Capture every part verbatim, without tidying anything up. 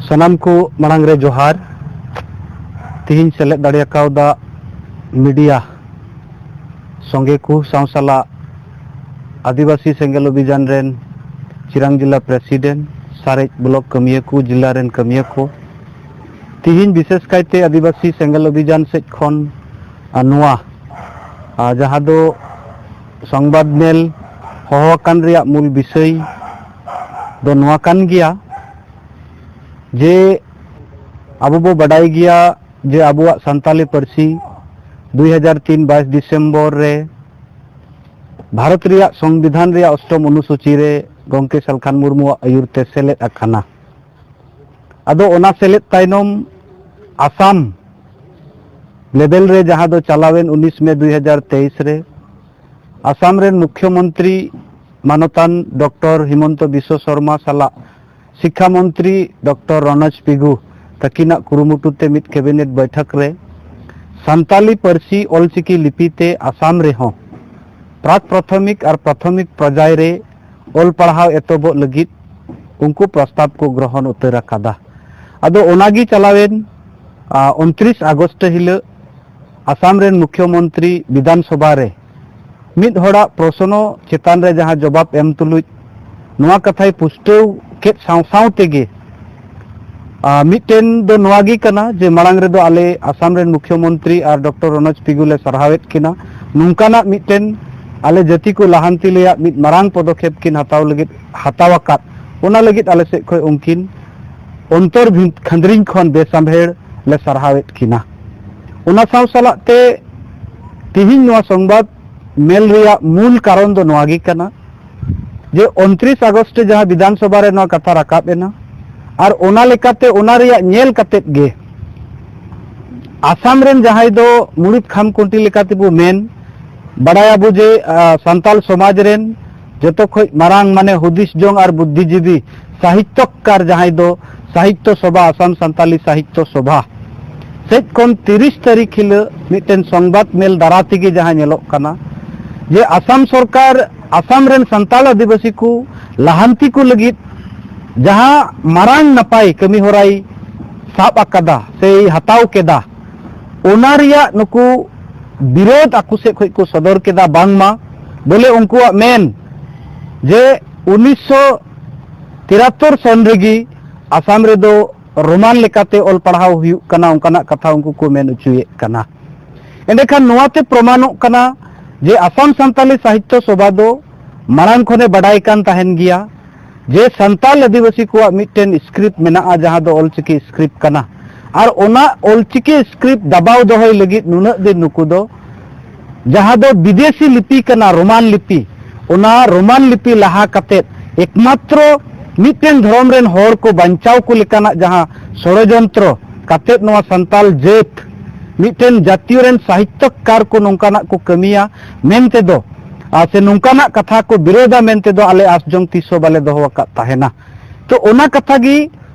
ᱥᱟᱱᱟᱢ ᱠᱚ ᱢᱟᱲᱟᱝ ᱨᱮ ᱡᱚᱦᱟᱨ᱾ ᱛᱤᱦᱤᱧ ᱥᱮᱞᱮᱫ ᱫᱟᱲᱮ ᱟᱠᱟᱣᱫᱟ ᱢᱤᱰᱤᱭᱟ ᱥᱚᱸᱜᱮ ᱠᱚ ᱥᱟᱶ ᱥᱟᱞᱟᱜ ᱟᱹᱫᱤᱵᱟᱹᱥᱤ ᱥᱮᱸᱜᱮᱞ ᱚᱵᱷᱤᱡᱟᱱ ᱨᱮᱱ ᱪᱤᱨᱟᱝ ᱡᱤᱞᱟ ᱯᱨᱮᱥᱤᱰᱮᱱᱴ, ᱥᱟᱨᱮᱡ ᱵᱞᱚᱠ ᱠᱟᱹᱢᱤᱭᱟᱹ ᱠᱚ, ᱡᱤᱞᱟ ᱨᱮᱱ ᱠᱟᱹᱢᱤᱭᱟᱹ ᱠᱚ, ᱛᱤᱦᱤᱧ ᱵᱤᱥᱮᱥ ᱠᱟᱭᱛᱮ ᱟᱹᱫᱤᱵᱟᱹᱥᱤ ᱥᱮᱸᱜᱮᱞ ᱚᱵᱷᱤᱡᱟᱱ ᱥᱮᱫ ᱠᱷᱚᱱ, ᱟᱨ ᱱᱚᱣᱟ, ᱟᱨ ᱡᱟᱦᱟᱸ ᱫᱚ ᱥᱚᱝᱵᱟᱫ ᱢᱮᱞ ᱦᱚᱦᱚ ᱟᱠᱟᱱ ᱨᱮᱭᱟᱜ ᱢᱩᱞ ᱵᱤᱥᱚᱭ ᱫᱚ ᱱᱚᱣᱟ ᱠᱟᱱ ᱜᱮᱭᱟ ᱡᱮ ᱟᱵᱚ ᱵᱚ ᱵᱟᱰᱟᱭ ᱜᱮᱭᱟ ᱡᱮ ᱟᱵᱚᱣᱟᱜ ᱥᱟᱱᱛᱟᱞᱤ ᱯᱟᱹᱨᱥᱤ ᱫᱩᱭ ᱦᱟᱡᱟᱨ ᱛᱤᱱ ᱵᱟᱭᱤᱥ ᱰᱤᱥᱮᱢᱵᱚᱨ ᱨᱮ ᱵᱷᱟᱨᱚᱛ ᱨᱮᱭᱟᱜ ᱥᱚᱝᱵᱤᱫᱷᱟᱱ ᱨᱮᱭᱟᱜ ᱚᱥᱴᱚᱢ ᱚᱱᱩᱥᱩᱪᱤ ᱨᱮ ᱜᱚᱢᱠᱮ ᱥᱟᱞᱠᱷᱟᱱ ᱢᱩᱨᱢᱩᱣᱟᱜ ᱟᱹᱭᱩᱨ ᱛᱮ ᱥᱮᱞᱮᱫ ᱟᱠᱟᱱᱟ᱾ ᱟᱫᱚ ᱚᱱᱟ ᱥᱮᱞᱮᱫ ᱛᱟᱭᱱᱚᱢ ᱟᱥᱟᱢ ᱞᱮᱵᱮᱞ ᱨᱮ, ᱡᱟᱦᱟᱸ ᱫᱚ ᱪᱟᱞᱟᱣᱮᱱ ᱩᱱᱤᱥ ᱢᱮ ᱫᱩᱭ ᱦᱟᱡᱟᱨ ᱛᱮᱭᱤᱥ ᱨᱮ ᱟᱥᱟᱢ ᱨᱮᱱ ᱢᱩᱠᱷᱭᱚᱢᱚᱱᱛᱨᱤ ᱢᱟᱱᱚᱛᱟᱱ ᱰᱚᱠᱴᱚᱨ ᱦᱤᱢᱚᱱᱛᱚ ᱵᱤᱥᱣᱚ ᱥᱚᱨᱢᱟ ᱥᱟᱞᱟᱜ ᱥᱤᱠᱠᱷᱟ ᱢᱚᱱᱛᱨᱤ ᱰᱚᱠᱴᱚᱨ ᱨᱚᱱᱚᱡᱽ ᱯᱤᱜᱩ ᱛᱟᱹᱠᱤᱱᱟᱜ ᱠᱩᱨᱩᱢᱩᱴᱩ ᱛᱮ ᱢᱤᱫ ᱠᱮᱵᱤᱱᱮᱴ ᱵᱟᱹᱭᱴᱷᱟᱹᱠ ᱨᱮ ᱥᱟᱱᱛᱟᱞᱤ ᱯᱟᱹᱨᱥᱤ ᱚᱞᱪᱤᱠᱤ ᱞᱤᱯᱤ ᱛᱮ ᱟᱥᱟᱢ ᱨᱮᱦᱚᱸ ᱯᱨᱟᱠ ᱯᱨᱟᱛᱷᱚᱢᱤᱠ ᱟᱨ ᱯᱨᱟᱛᱷᱚᱢᱤᱠ ᱯᱚᱨᱡᱟᱭ ᱨᱮ ᱚᱞ ᱯᱟᱲᱦᱟᱣ ᱮᱛᱚᱦᱚᱵᱚᱜ ᱞᱟᱹᱜᱤᱫ ᱩᱱᱠᱩ ᱯᱨᱚᱥᱛᱟᱵ ᱠᱚ ᱜᱨᱚᱦᱚᱱ ᱩᱛᱟᱹᱨ ᱟᱠᱟᱫᱟ᱾ ᱟᱫᱚ ᱚᱱᱟᱜᱮ ᱪᱟᱞᱟᱣᱮᱱ, ᱟ, ᱩᱱᱛᱨᱤᱥ ᱟᱜᱚᱥᱴ ᱦᱤᱞᱳᱜ ᱟᱥᱟᱢ ᱨᱮᱱ ᱢᱩᱠᱷᱭᱚᱢᱚᱱᱛᱨᱤ ᱵᱤᱫᱷᱟᱱ ᱥᱚᱵᱷᱟ ᱨᱮ ᱢᱤᱫ ᱦᱚᱲᱟᱜ ᱯᱨᱚᱥᱱᱚ ᱪᱮᱛᱟᱱ ᱨᱮ ᱡᱟᱦᱟᱸ ᱡᱚᱵᱟᱵ ᱮᱢ ᱛᱩᱞᱩᱡ ᱱᱚᱣᱟ ᱠᱟᱛᱷᱟᱭ ᱯᱩᱥᱴᱟᱹᱣ ᱠᱮᱫ ᱥᱟᱶ ᱥᱟᱶ ᱛᱮᱜᱮ, ᱟ, ᱢᱤᱫᱴᱮᱱ ᱫᱚ ᱱᱚᱣᱟ ᱜᱮ ᱠᱟᱱᱟ ᱡᱮ ᱢᱟᱲᱟᱝ ᱨᱮᱫᱚ ᱟᱞᱮ ᱟᱥᱟᱢ ᱨᱮᱱ ᱢᱩᱠᱷᱭᱚᱢᱚᱱᱛᱨᱤ ᱟᱨ ᱰᱚᱠᱴᱚᱨ ᱨᱚᱱᱚᱡᱽ ᱯᱤᱜᱩ ᱞᱮ ᱥᱟᱨᱦᱟᱣᱮᱫ ᱠᱤᱱᱟ᱾ ᱱᱚᱝᱠᱟᱱᱟᱜ ᱢᱤᱫᱴᱮᱱ ᱟᱞᱮ ᱡᱟᱹᱛᱤ ᱠᱚ ᱞᱟᱦᱟᱱᱛᱤ ᱨᱮᱭᱟᱜ ᱢᱤᱫ ᱢᱟᱨᱟᱝ ᱯᱚᱫᱚᱠᱷᱮᱯ ᱠᱤᱱ ᱦᱟᱛᱟᱣ ᱞᱟᱹᱜᱤᱫ, ᱦᱟᱛᱟᱣ ᱟᱠᱟᱫ, ᱚᱱᱟ ᱞᱟᱹᱜᱤᱫ ᱟᱞᱮ ᱥᱮᱫ ᱠᱷᱚᱱ ᱩᱱᱠᱤᱱ ᱚᱱᱛᱚᱨ ᱵᱷᱤᱱ-, ᱠᱷᱟᱸᱫᱽᱨᱤᱧ ᱠᱷᱚᱱ ᱵᱮᱥᱟᱢᱵᱷᱮᱲ ᱞᱮ ᱥᱟᱨᱦᱟᱣᱮᱫ ᱠᱤᱱᱟ᱾ ᱚᱱᱟ ᱥᱟᱶ ᱥᱟᱞᱟᱜ ᱛᱮ ᱛᱤᱦᱤᱧ ᱱᱚᱣᱟ ᱥᱚᱝᱵᱟᱫ ᱢᱮᱞ ᱨᱮᱭᱟᱜ ᱢᱩᱞ ᱠᱟᱨᱚᱱ ᱫᱚ ᱱᱚᱣᱟ ᱜᱮ ᱠᱟᱱᱟ ᱡᱮ ᱩᱱᱛᱨᱤᱥ ᱟᱜᱚᱥᱴ ᱨᱮ ᱡᱟᱦᱟᱸ ᱵᱤᱫᱷᱟᱱ ᱥᱚᱵᱷᱟ ᱨᱮ ᱱᱚᱣᱟ ᱠᱟᱛᱷᱟ ᱨᱟᱠᱟᱵ ᱮᱱᱟ, ᱟᱨ ᱚᱱᱟ ᱞᱮᱠᱟᱛᱮ ᱚᱱᱟ ᱨᱮᱭᱟᱜ ᱧᱮᱞ ᱠᱟᱛᱮᱫ ᱜᱮ ᱟᱥᱟᱢ ᱨᱮᱱ ᱡᱟᱦᱟᱸᱭ ᱫᱚ ᱢᱩᱲᱩᱫ ᱠᱷᱟᱢ ᱠᱷᱩᱱᱴᱤ ᱞᱮᱠᱟ ᱛᱮᱵᱚ ᱢᱮᱱ ᱵᱟᱲᱟᱭᱟᱵᱚ ᱡᱮ, ᱟ, ᱥᱟᱱᱛᱟᱞ ᱥᱚᱢᱟᱡᱽ ᱨᱮᱱ ᱡᱚᱛᱚ ᱠᱷᱚᱡ ᱢᱟᱨᱟᱝ ᱢᱟᱱᱮ ᱦᱩᱫᱤᱥ ᱡᱚᱝ ᱟᱨ ᱵᱩᱫᱽᱫᱷᱤᱡᱤᱵᱤ ᱥᱟᱦᱤᱛᱭᱚᱠᱟᱨ ᱡᱟᱦᱟᱸᱭ ᱫᱚ ᱥᱟᱦᱤᱛᱭᱚ ᱥᱚᱵᱷᱟ, ᱟᱥᱟᱢ ᱥᱟᱱᱛᱟᱞᱤ ᱥᱟᱦᱤᱛᱭᱚ ᱥᱚᱵᱷᱟ ᱥᱮᱫ ᱠᱷᱚᱱ ᱛᱤᱨᱤᱥ ᱛᱟᱹᱨᱤᱠᱷ ᱦᱤᱞᱳᱜ ᱢᱤᱫᱴᱮᱱ ᱥᱚᱝᱵᱟᱫ ᱢᱮᱞ ᱫᱟᱨᱟ ᱛᱮᱜᱮ ᱡᱟᱦᱟᱸ ᱧᱮᱞᱚᱜ ᱠᱟᱱᱟ ᱡᱮ ᱟᱥᱟᱢ ᱥᱚᱨᱠᱟᱨ ᱟᱥᱟᱢ ᱨᱮᱱ ᱥᱟᱱᱛᱟᱲ ᱟᱹᱫᱤᱵᱟᱹᱥᱤ ᱠᱚ ᱞᱟᱦᱟᱱᱛᱤ ᱠᱚ ᱞᱟᱹᱜᱤᱫ ᱡᱟᱦᱟᱸ ᱢᱟᱨᱟᱝ ᱱᱟᱯᱟᱭ ᱠᱟᱹᱢᱤ ᱦᱚᱨᱟᱭ ᱥᱟᱵ ᱟᱠᱟᱫᱟ ᱥᱮᱭ ᱦᱟᱛᱟᱣ ᱠᱮᱫᱟ, ᱚᱱᱟ ᱨᱮᱭᱟᱜ ᱱᱩᱠᱩ ᱵᱤᱨᱳᱫᱷ ᱟᱠᱚ ᱥᱮᱫ ᱠᱷᱚᱱ ᱠᱚ ᱥᱚᱫᱚᱨ ᱠᱮᱫᱟ᱾ ᱵᱟᱝᱢᱟ ᱵᱚᱞᱮ ᱩᱱᱠᱩᱣᱟᱜ ᱢᱮᱱ ᱡᱮ ᱩᱱᱤᱥᱥᱚ ᱛᱤᱨᱟᱛᱛᱳᱨ ᱥᱚᱱ ᱨᱮᱜᱮ ᱟᱥᱟᱢ ᱨᱮᱫᱚ ᱨᱳᱢᱟᱱ ᱞᱮᱠᱟᱛᱮ ᱚᱞ ᱯᱟᱲᱦᱟᱣ ᱦᱩᱭᱩᱜ ᱠᱟᱱᱟ, ᱚᱱᱠᱟᱱᱟᱜ ᱠᱟᱛᱷᱟ ᱩᱱᱠᱩ ᱠᱚ ᱢᱮᱱ ᱦᱚᱪᱚᱭᱮᱫ ᱠᱟᱱᱟ᱾ ᱮᱸᱰᱮᱠᱷᱟᱱ ᱱᱚᱣᱟᱛᱮ ᱯᱨᱚᱢᱟᱱᱚᱜ ᱠᱟᱱᱟ ᱡᱮ ᱟᱥᱟᱢ ᱥᱟᱱᱛᱟᱞᱤ ᱥᱟᱦᱤᱛᱛᱚ ᱥᱚᱵᱷᱟ ᱫᱚ ᱢᱟᱲᱟᱝ ᱠᱷᱚᱱᱮ ᱵᱟᱰᱟᱭ ᱠᱟᱱ ᱛᱟᱦᱮᱱ ᱜᱮᱭᱟ ᱡᱮ ᱥᱟᱱᱛᱟᱞ ᱟᱹᱫᱤᱵᱟᱹᱥᱤ ᱠᱚᱣᱟᱜ ᱢᱤᱫᱴᱮᱱ ᱥᱠᱨᱤᱯᱴ ᱢᱮᱱᱟᱜᱼᱟ, ᱡᱟᱦᱟᱸ ᱫᱚ ᱚᱞᱪᱤᱠᱤ ᱥᱠᱨᱤᱯᱴ ᱠᱟᱱᱟ᱾ ᱟᱨ ᱚᱱᱟ ᱚᱞᱪᱤᱠᱤ ᱥᱠᱨᱤᱯᱴ ᱫᱟᱵᱟᱣ ᱫᱚᱦᱚᱭ ᱞᱟᱹᱜᱤᱫ ᱱᱩᱱᱟᱹᱜ ᱫᱤᱱ ᱱᱩᱠᱩ ᱫᱚ, ᱡᱟᱦᱟᱸ ᱫᱚ ᱵᱤᱫᱮᱥᱤ ᱞᱤᱯᱤ ᱠᱟᱱᱟ, ᱨᱳᱢᱟᱱ ᱞᱤᱯᱤ, ᱚᱱᱟ ᱨᱳᱢᱟᱱ ᱞᱤᱯᱤ ᱞᱟᱦᱟ ᱠᱟᱛᱮᱫ ᱮᱠᱢᱟᱛᱨᱚ ᱢᱤᱫᱴᱮᱱ ᱫᱷᱚᱨᱚᱢ ᱨᱮᱱ ᱦᱚᱲ ᱠᱚ ᱵᱟᱧᱪᱟᱣ ᱠᱚ ᱞᱮᱠᱟᱱᱟᱜ ᱡᱟᱦᱟᱸ ᱥᱚᱲᱚᱡᱚᱱᱛᱨᱚ ᱠᱟᱛᱮᱫ ᱱᱚᱣᱟ ᱥᱟᱱᱛᱟᱞ ᱡᱟᱹᱛ ᱢᱤᱫᱴᱮᱱ ᱡᱟᱹᱛᱤᱭᱚ ᱨᱮᱱ ᱥᱟᱦᱤᱛᱛᱚᱠᱟᱨ ᱠᱚ ᱱᱚᱝᱠᱟᱱᱟᱜ ᱠᱚ ᱠᱟᱹᱢᱤᱭᱟ ᱢᱮᱱᱛᱮ ᱫᱚ, ᱟᱨ ᱥᱮ ᱱᱚᱝᱠᱟᱱᱟᱜ ᱠᱟᱛᱷᱟ ᱠᱚ ᱵᱤᱨᱳᱫᱟ ᱢᱮᱱᱛᱮ ᱫᱚ ᱟᱞᱮ ᱟᱥ ᱡᱚᱝ ᱛᱤᱥ ᱦᱚᱸ ᱵᱟᱞᱮ ᱫᱚᱦᱚ ᱟᱠᱟᱫ ᱛᱟᱦᱮᱱᱟ᱾ ᱛᱚ ᱚᱱᱟ ᱠᱟᱛᱷᱟ ᱜᱮ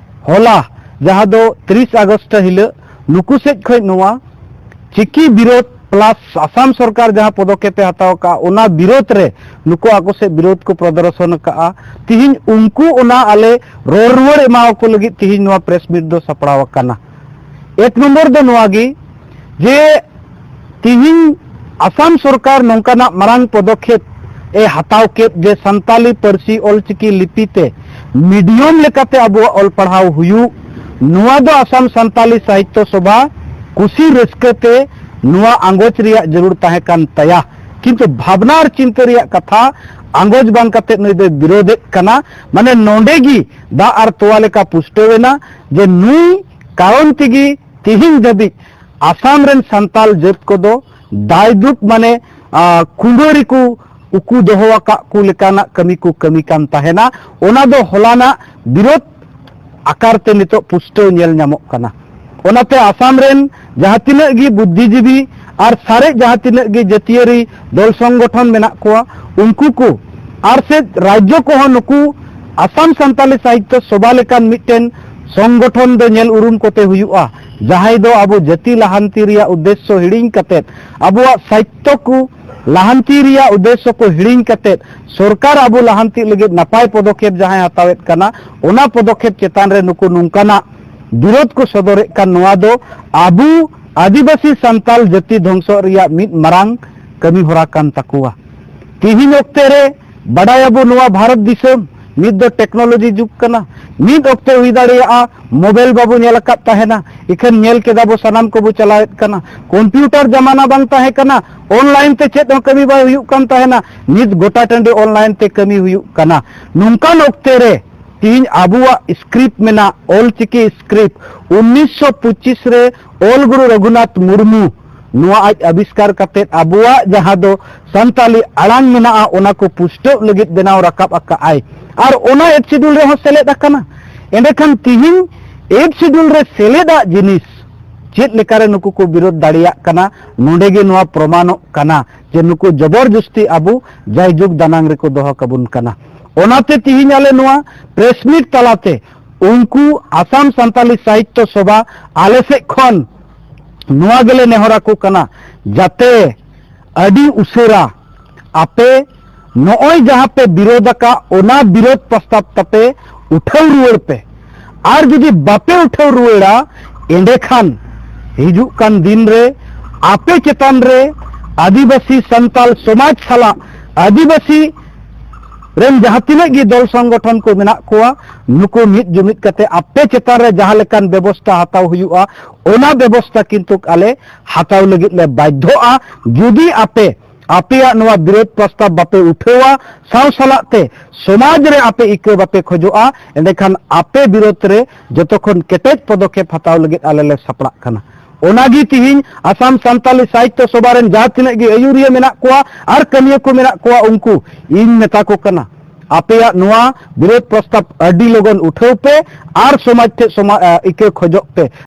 ᱦᱚᱞᱟ, ᱡᱟᱦᱟᱸ ᱫᱚ ᱛᱤᱨᱤᱥ ᱟᱜᱚᱥᱴ ᱦᱤᱞᱳᱜ ᱱᱩᱠᱩ ᱥᱮᱫ ᱠᱷᱚᱱ ᱱᱚᱣᱟ ᱪᱤᱠᱤ ᱵᱤᱨᱳᱫᱷ ᱯᱞᱟᱥ ᱟᱥᱟᱢ ᱥᱚᱨᱠᱟᱨ ᱡᱟᱦᱟᱸ ᱯᱚᱫᱚᱠᱷᱮᱯ ᱮ ᱦᱟᱛᱟᱣ ᱠᱟᱜᱼᱟ, ᱚᱱᱟ ᱵᱤᱨᱳᱫᱷ ᱨᱮ ᱱᱩᱠᱩ ᱟᱠᱚ ᱥᱮᱫ ᱵᱤᱨᱳᱫᱷ ᱠᱚ ᱯᱨᱚᱫᱚᱨᱥᱚᱱ ᱟᱠᱟᱜᱼᱟ᱾ ᱛᱤᱦᱤᱧ ᱩᱱᱠᱩ ᱚᱱᱟ ᱟᱞᱮ ᱨᱚᱲ ᱨᱩᱣᱟᱹᱲ ᱮᱢᱟᱣᱟᱠᱚ ᱞᱟᱹᱜᱤᱫ ᱛᱤᱦᱤᱧ ᱱᱚᱣᱟ ᱯᱨᱮᱥ ᱢᱤᱴ ᱫᱚ ᱥᱟᱯᱲᱟᱣ ᱟᱠᱟᱱᱟ᱾ ᱮᱠ ᱱᱚᱢᱵᱚᱨ ᱫᱚ ᱱᱚᱣᱟ ᱜᱮ ᱡᱮ ᱛᱤᱦᱤᱧ ᱟᱥᱟᱢ ᱥᱚᱨᱠᱟᱨ ᱱᱚᱝᱠᱟᱱᱟᱜ ᱢᱟᱨᱟᱝ ᱯᱚᱫᱚᱠᱷᱮᱯ ᱮ ᱦᱟᱛᱟᱣ ᱠᱮᱫ ᱡᱮ ᱥᱟᱱᱛᱟᱞᱤ ᱯᱟᱹᱨᱥᱤ ᱚᱞᱪᱤᱠᱤ ᱞᱤᱯᱤ ᱛᱮ ᱢᱤᱰᱤᱭᱟᱢ ᱞᱮᱠᱟᱛᱮ ᱟᱵᱚᱣᱟᱜ ᱚᱞ ᱯᱟᱲᱦᱟᱣ ᱦᱩᱭᱩᱜ, ᱱᱚᱣᱟ ᱫᱚ ᱟᱥᱟᱢ ᱥᱟᱱᱛᱟᱞᱤ ᱥᱟᱦᱤᱛᱛᱚ ᱥᱚᱵᱷᱟ ᱠᱩᱥᱤ ᱨᱟᱹᱥᱠᱟᱹ ᱛᱮ ᱱᱚᱣᱟ ᱟᱸᱜᱚᱪ ᱨᱮᱭᱟᱜ ᱡᱟᱹᱨᱩᱲ ᱛᱟᱦᱮᱸ ᱠᱟᱱ ᱛᱟᱭᱟ᱾ ᱠᱤᱱᱛᱩ ᱵᱷᱟᱵᱽᱱᱟ ᱟᱨ ᱪᱤᱱᱛᱟᱹ ᱨᱮᱭᱟᱜ ᱠᱟᱛᱷᱟ ᱟᱸᱜᱚᱪ ᱵᱟᱝ ᱠᱟᱛᱮ ᱱᱩᱭ ᱫᱚᱭ ᱵᱤᱨᱳᱫᱷᱮᱫ ᱠᱟᱱᱟ᱾ ᱢᱟᱱᱮ ᱱᱚᱰᱮ ᱜᱮ ᱫᱟᱜ ᱟᱨ ᱛᱚᱣᱟ ᱞᱮᱠᱟ ᱯᱩᱥᱴᱟᱹᱣ ᱮᱱᱟ ᱡᱮ ᱱᱩᱭ ᱠᱟᱨᱚᱱ ᱛᱮᱜᱮ ᱛᱤᱦᱤᱧ ᱫᱷᱟᱹᱵᱤᱡ ᱟᱥᱟᱢ ᱨᱮᱱ ᱥᱟᱱᱛᱟᱞ ᱡᱟᱹᱛ ᱠᱚᱫᱚ ᱫᱟᱭᱫᱩᱠ ᱢᱟᱱᱮ, ᱟ, ᱠᱩᱸᱵᱟᱹ ᱨᱮᱠᱚ ᱩᱠᱩ ᱫᱚᱦᱚ ᱟᱠᱟᱫ ᱠᱚ ᱞᱮᱠᱟᱱᱟᱜ ᱠᱟᱹᱢᱤ ᱠᱚ ᱠᱟᱹᱢᱤ ᱠᱟᱱ ᱛᱟᱦᱮᱱᱟ᱾ ᱚᱱᱟ ᱫᱚ ᱦᱚᱞᱟᱱᱟᱜ ᱵᱤᱨᱳᱫᱷ ᱟᱠᱟᱨ ᱛᱮ ᱱᱤᱛᱚᱜ ᱯᱩᱥᱴᱟᱹᱣ ᱧᱮᱞ ᱧᱟᱢᱚᱜ ᱠᱟᱱᱟ᱾ ᱚᱱᱟᱛᱮ ᱟᱥᱟᱢ ᱨᱮᱱ ᱡᱟᱦᱟᱸ ᱛᱤᱱᱟᱹᱜ ᱜᱮ ᱵᱩᱫᱽᱫᱷᱤᱡᱤᱵᱤ ᱟᱨ ᱥᱟᱨᱮᱡ ᱡᱟᱦᱟᱸ ᱛᱤᱱᱟᱹᱜ ᱜᱮ ᱡᱟᱹᱛᱤᱭᱟᱹᱨᱤ ᱫᱚᱞ ᱥᱚᱝᱜᱚᱴᱷᱚᱱ ᱢᱮᱱᱟᱜ ᱠᱚᱣᱟ, ᱩᱱᱠᱩ ᱠᱚ ᱟᱨ ᱥᱮ ᱨᱟᱡᱽᱡᱚ ᱠᱚᱦᱚᱸ ᱱᱩᱠᱩ ᱟᱥᱟᱢ ᱥᱟᱱᱛᱟᱞᱤ ᱥᱟᱦᱤᱛᱛᱚ ᱥᱚᱵᱷᱟ ᱞᱮᱠᱟᱱ ᱢᱤᱫᱴᱮᱱ ᱥᱚᱝᱜᱚᱴᱷᱚᱱ ᱫᱚ ᱧᱮᱞ ᱩᱨᱩᱢ ᱠᱚᱛᱮ ᱦᱩᱭᱩᱜᱼᱟ, ᱡᱟᱦᱟᱸᱭ ᱫᱚ ᱟᱵᱚ ᱡᱟᱹᱛᱤ ᱞᱟᱦᱟᱱᱛᱤ ᱨᱮᱭᱟᱜ ᱩᱫᱽᱫᱮᱥᱥᱚ ᱦᱤᱲᱤᱧ ᱠᱟᱛᱮᱫ, ᱟᱵᱚᱣᱟᱜ ᱥᱟᱦᱤᱛᱭᱚ ᱠᱚ ᱞᱟᱦᱟᱱᱛᱤ ᱨᱮᱭᱟᱜ ᱩᱫᱽᱫᱮᱥᱥᱚ ᱠᱚ ᱦᱤᱲᱤᱧ ᱠᱟᱛᱮᱫ, ᱥᱚᱨᱠᱟᱨ ᱟᱵᱚ ᱞᱟᱦᱟᱱᱛᱤ ᱞᱟᱹᱜᱤᱫ ᱱᱟᱯᱟᱭ ᱯᱚᱫᱚᱠᱷᱮᱯ ᱡᱟᱦᱟᱸᱭ ᱦᱟᱛᱟᱣᱮᱫ ᱠᱟᱱᱟ, ᱚᱱᱟ ᱯᱚᱫᱚᱠᱷᱮᱯ ᱪᱮᱛᱟᱱ ᱨᱮ ᱱᱩᱠᱩ ᱱᱚᱝᱠᱟᱱᱟᱜ ᱵᱤᱨᱳᱫᱷ ᱠᱚ ᱥᱚᱫᱚᱨᱮᱫ ᱠᱟᱱ, ᱱᱚᱣᱟ ᱫᱚ ᱟᱵᱚ ᱟᱹᱫᱤᱵᱟᱹᱥᱤ ᱥᱟᱱᱛᱟᱞ ᱡᱟᱹᱛᱤ ᱫᱷᱚᱝᱥᱚᱜ ᱨᱮᱭᱟᱜ ᱢᱤᱫ ᱢᱟᱨᱟᱝ ᱠᱟᱹᱢᱤ ᱦᱚᱨᱟ ᱠᱟᱱ ᱛᱟᱠᱚᱣᱟ᱾ ᱛᱤᱦᱤᱧ ᱚᱠᱛᱮ ᱨᱮ ᱵᱟᱰᱟᱭᱟᱵᱚ, ᱱᱚᱣᱟ ᱵᱷᱟᱨᱚᱛ ᱫᱤᱥᱚᱢ ᱱᱤᱛ ᱫᱚ ᱴᱮᱠᱱᱳᱞᱚᱡᱤ ᱡᱩᱜᱽ ᱠᱟᱱᱟ᱾ ᱢᱤᱫ ᱚᱠᱛᱮ ᱦᱩᱭ ᱫᱟᱲᱮᱭᱟᱜᱼᱟ ᱢᱳᱵᱟᱭᱤᱞ ᱵᱟᱵᱚ ᱧᱮᱞ ᱟᱠᱟᱫ ᱛᱟᱦᱮᱱᱟ, ᱤᱠᱷᱟᱹᱱ ᱧᱮᱞ ᱠᱮᱫᱟ ᱵᱚ, ᱥᱟᱱᱟᱢ ᱠᱚᱵᱚ ᱪᱟᱞᱟᱣᱮᱫ ᱠᱟᱱᱟ᱾ ᱠᱚᱢᱯᱤᱭᱩᱴᱟᱨ ᱡᱟᱢᱟᱱᱟ ᱵᱟᱝ ᱛᱟᱦᱮᱸ ᱠᱟᱱᱟ, ᱚᱱᱞᱟᱭᱤᱱ ᱛᱮ ᱪᱮᱫ ᱦᱚᱸ ᱠᱟᱹᱢᱤ ᱵᱟᱭ ᱦᱩᱭᱩᱜ ᱠᱟᱱ ᱛᱟᱦᱮᱱᱟ᱾ ᱱᱤᱛ ᱜᱚᱴᱟ ᱴᱟᱺᱰᱤ ᱚᱱᱞᱟᱭᱤᱱ ᱛᱮ ᱠᱟᱹᱢᱤ ᱦᱩᱭᱩᱜ ᱠᱟᱱᱟ᱾ ᱱᱚᱝᱠᱟᱱ ᱚᱠᱛᱮ ᱨᱮ ᱛᱤᱦᱤᱧ ᱟᱵᱚᱣᱟᱜ ᱥᱠᱨᱤᱯᱴ ᱢᱮᱱᱟᱜ, ᱚᱞ ᱪᱤᱠᱤ ᱥᱠᱨᱤᱯᱴ, ᱩᱱᱤᱥᱥᱚ ᱯᱚᱸᱪᱤᱥ ᱨᱮ ᱚᱞ ᱜᱩᱨᱩ ᱨᱚᱜᱷᱩᱱᱟᱛᱷ ᱢᱩᱨᱢᱩ ᱱᱚᱣᱟ ᱟᱡ ᱟᱵᱤᱥᱠᱟᱨ ᱠᱟᱛᱮᱫ ᱟᱵᱚᱣᱟᱜ ᱡᱟᱦᱟᱸ ᱫᱚ ᱥᱟᱱᱛᱟᱞᱤ ᱟᱲᱟᱝ ᱢᱮᱱᱟᱜᱼᱟ, ᱚᱱᱟ ᱠᱚ ᱯᱩᱥᱴᱟᱹᱣ ᱞᱟᱹᱜᱤᱫ ᱵᱮᱱᱟᱣ ᱨᱟᱠᱟᱵ ᱟᱠᱟᱫ ᱟᱭ᱾ ᱟᱨ ᱚᱱᱟ ᱮᱭᱤᱴ ᱥᱤᱰᱩᱞ ᱨᱮᱦᱚᱸ ᱥᱮᱞᱮᱫ ᱟᱠᱟᱱᱟ᱾ ᱮᱸᱰᱮᱠᱷᱟᱱ ᱛᱤᱦᱤᱧ ᱮᱭᱤᱴ ᱥᱤᱰᱩᱞ ᱨᱮ ᱥᱮᱞᱮᱫᱟᱜ ᱡᱤᱱᱤᱥ ᱪᱮᱫ ᱞᱮᱠᱟᱨᱮ ᱱᱩᱠᱩ ᱠᱚ ᱵᱤᱨᱳᱫᱷ ᱫᱟᱲᱮᱭᱟᱜ ᱠᱟᱱᱟ, ᱱᱚᱰᱮ ᱜᱮ ᱱᱚᱣᱟ ᱯᱨᱚᱢᱟᱱᱚᱜ ᱠᱟᱱᱟ ᱡᱮ ᱱᱩᱠᱩ ᱡᱚᱵᱚᱨ ᱡᱚᱥᱛᱤ ᱟᱵᱚ ᱡᱟᱭᱡᱩᱜᱽ ᱫᱟᱱᱟᱝ ᱨᱮᱠᱚ ᱫᱚᱦᱚ ᱠᱟᱵᱚᱱ ᱠᱟᱱᱟ᱾ ᱚᱱᱟᱛᱮ ᱛᱤᱦᱤᱧ ᱟᱞᱮ ᱱᱚᱣᱟ ᱯᱨᱮᱥ ᱢᱤᱴ ᱛᱟᱞᱟᱛᱮ ᱩᱱᱠᱩ ᱟᱥᱟᱢ ᱥᱟᱱᱛᱟᱞᱤ ᱥᱟᱦᱤᱛᱭᱚ ᱥᱚᱵᱷᱟ ᱟᱞᱮ ᱥᱮᱫ ᱠᱷᱚᱱ ᱱᱚᱣᱟ ᱜᱮᱞᱮ ᱱᱮᱦᱚᱨ ᱟᱠᱚ ᱠᱟᱱᱟ, ᱡᱟᱛᱮ ᱟᱹᱰᱤ ᱩᱥᱟᱹᱨᱟ ᱟᱯᱮ ᱱᱚᱜᱼᱚᱭ ᱡᱟᱦᱟᱸ ᱯᱮ ᱵᱤᱨᱳᱫᱷ ᱟᱠᱟᱫ, ᱚᱱᱟ ᱵᱤᱨᱳᱫᱷ ᱯᱨᱚᱥᱛᱟᱵ ᱛᱟᱯᱮ ᱩᱴᱷᱟᱹᱣ ᱨᱩᱣᱟᱹᱲ ᱯᱮ᱾ ᱟᱨ ᱡᱩᱫᱤ ᱵᱟᱯᱮ ᱩᱴᱷᱟᱹᱣ ᱨᱩᱣᱟᱹᱲᱟ, ᱮᱸᱰᱮᱠᱷᱟᱱ ᱦᱤᱡᱩᱜ ᱠᱟᱱ ᱫᱤᱱ ᱨᱮ ᱟᱯᱮ ᱪᱮᱛᱟᱱ ᱨᱮ ᱟᱹᱫᱤᱵᱟᱹᱥᱤ ᱥᱟᱱᱛᱟᱞ ᱥᱚᱢᱟᱡᱽ ᱥᱟᱞᱟᱜ ᱟᱹᱫᱤᱵᱟᱹᱥᱤ ᱨᱮᱱ ᱡᱟᱦᱟᱸ ᱛᱤᱱᱟᱹᱜ ᱜᱮ ᱫᱚᱞ ᱥᱚᱝᱜᱚᱴᱷᱚᱱ ᱠᱚ ᱢᱮᱱᱟᱜ ᱠᱚᱣᱟ, ᱱᱩᱠᱩ ᱢᱤᱫ ᱡᱩᱢᱤᱫ ᱠᱟᱛᱮ ᱟᱯᱮ ᱪᱮᱛᱟᱱ ᱨᱮ ᱡᱟᱦᱟᱸ ᱞᱮᱠᱟᱱ ᱵᱮᱵᱚᱥᱛᱟ ᱦᱟᱛᱟᱣ ᱦᱩᱭᱩᱜᱼᱟ, ᱚᱱᱟ ᱵᱮᱵᱚᱥᱛᱟ ᱠᱤᱱᱛᱩ ᱟᱞᱮ ᱦᱟᱛᱟᱣ ᱞᱟᱹᱜᱤᱫ ᱞᱮ ᱵᱟᱫᱷᱭᱚᱜᱼᱟ᱾ ᱡᱩᱫᱤ ᱟᱯᱮ ᱟᱯᱮᱭᱟᱜ ᱱᱚᱣᱟ ᱵᱤᱨᱳᱫᱷ ᱯᱨᱚᱥᱛᱟᱵ ᱵᱟᱯᱮ ᱩᱴᱷᱟᱹᱣᱟ, ᱥᱟᱶ ᱥᱟᱞᱟᱜ ᱛᱮ ᱥᱚᱢᱟᱡᱽ ᱨᱮ ᱟᱯᱮ ᱤᱠᱟᱹ ᱵᱟᱯᱮ ᱠᱷᱚᱡᱚᱜᱼᱟ, ᱮᱸᱰᱮᱠᱷᱟᱱ ᱟᱯᱮ ᱵᱤᱨᱳᱫᱷ ᱨᱮ ᱡᱚᱛᱚ ᱠᱷᱚᱱ ᱠᱮᱴᱮᱡ ᱯᱚᱫᱚᱠᱷᱮᱯ ᱦᱟᱛᱟᱣ ᱞᱟᱹᱜᱤᱫ ᱟᱞᱮ ᱞᱮ ᱥᱟᱯᱲᱟᱜ ᱠᱟᱱᱟ᱾ ᱚᱱᱟᱜᱮ ᱛᱤᱦᱤᱧ ᱟᱥᱟᱢ ᱥᱟᱱᱛᱟᱞᱤ ᱥᱟᱦᱤᱛᱭᱚ ᱥᱚᱵᱷᱟ ᱨᱮᱱ ᱡᱟᱦᱟᱸ ᱛᱤᱱᱟᱹᱜ ᱜᱮ ᱟᱹᱭᱩᱨᱤᱭᱟᱹ ᱢᱮᱱᱟᱜ ᱠᱚᱣᱟ ᱟᱨ ᱠᱟᱹᱢᱤᱭᱟᱹ ᱠᱚ ᱢᱮᱱᱟᱜ ᱠᱚᱣᱟ, ᱩᱱᱠᱩ ᱤᱧ ᱢᱮᱛᱟ ᱠᱚ ᱠᱟᱱᱟ, ᱟᱯᱮᱭᱟᱜ ᱱᱚᱣᱟ ᱵᱤᱨᱳᱫᱷ ᱯᱨᱚᱥᱛᱟᱵ ᱟᱹᱰᱤ ᱞᱚᱜᱚᱱ ᱩᱴᱷᱟᱹᱣ ᱯᱮ ᱟᱨ ᱥᱚᱢᱟᱡᱽ ᱴᱷᱮᱱ ᱥᱚᱢᱟ-, ᱮ, ᱤᱠᱟᱹ ᱠᱷᱚᱡᱚᱜ ᱯᱮ᱾